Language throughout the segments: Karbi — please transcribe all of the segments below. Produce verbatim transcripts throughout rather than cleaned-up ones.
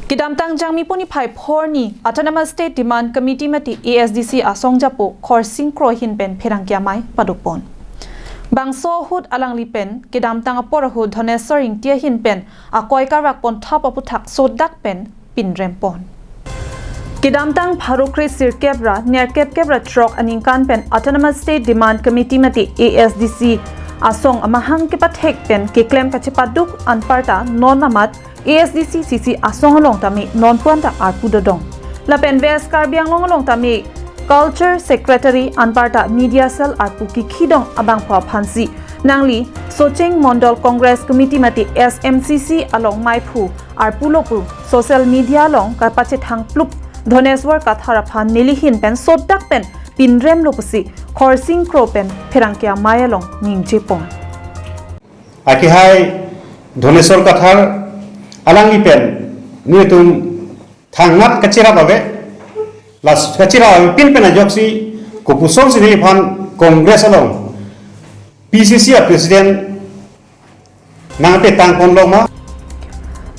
Kedamtang Jangmi puni phai phor ni Autonomous State Demand Committee mate A S D C asong japo Khorsing Kro ahin pen pherangke amei padopon. Bangso ahut alangli pen kedamtang apor ahut Dhoneswar Ingti ahin pen akoi karvak ponthap aputhak sodak pen pinrempon. Kedamtang pharo kre sirkep ra nerkep kep ra throk aningkan pen Autonomous State Demand Committee mate A S D C asong amahang kepathek pen keklem kachepaduk anparta non amat A S D C C C asong along tame non puan ta arpu dodong. Lapen West Karbi Anglong along tame Culture Secretary anparta Media Cell arpu kikhidong abangphu aphansi nangli Socheng Mondol Congress Committee mate S M C C along meiphu arpulo pu social media along kapachethang plup Dhoneswar Kathar aphan neli ahin pen sodak pen pinremlo pusi Khorsing Kro pen pherangke amei along ningjepon. Akehai Dhoneswar Kathar alangli pen netum thangnath kachirap ave, las kachirap avepin pen ajoksi kopusonsi neliphan Congress along P C C a president nangpetangponlo ma.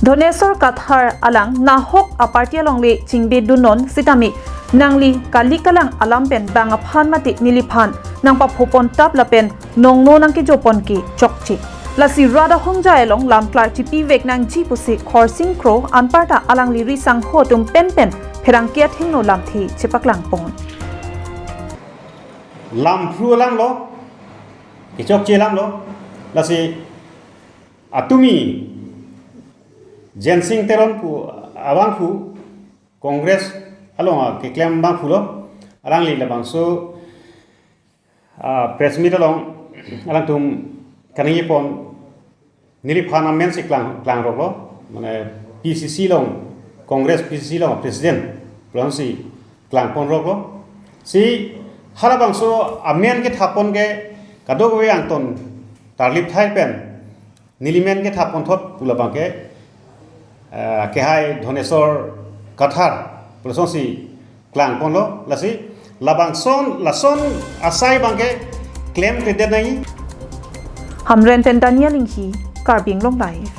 Dhoneswar Kathar alang nahok a party alongle chingbe dunnon sitame nangli kali kalang alam pen bang aphan mate neliphan nangpaphopon tap lapen nongno nangkejopon ke chokche. Lasi rat ahongjai along lam klar chipivek nangji pusi Khorsing Kro anparta alangli risangho atum penpen pherangke athengno lamthe chepaklangpon. Lamphru alamlo, kechokche alamlo, lasi atumi Jensing Teron pu abangphu Congress along keklem abangphulo, alangli labangso ah, press meet along alangtum kaningje pon neliphan amensi klang klangroklo, mane P C C along, Congress P C C along president pusi klangponroklo. Si halabangso amen kethapon ke kadokave angton tarlip thai pen neli men kethapon thot pu labang ke, eh, akehai Dhoneswar Kathar pulasonsi klangponlo, lasi labangson lason asai abang ke klemkledet nangji. Hamren pen Daniel Inghi, Karbi Anglong Live.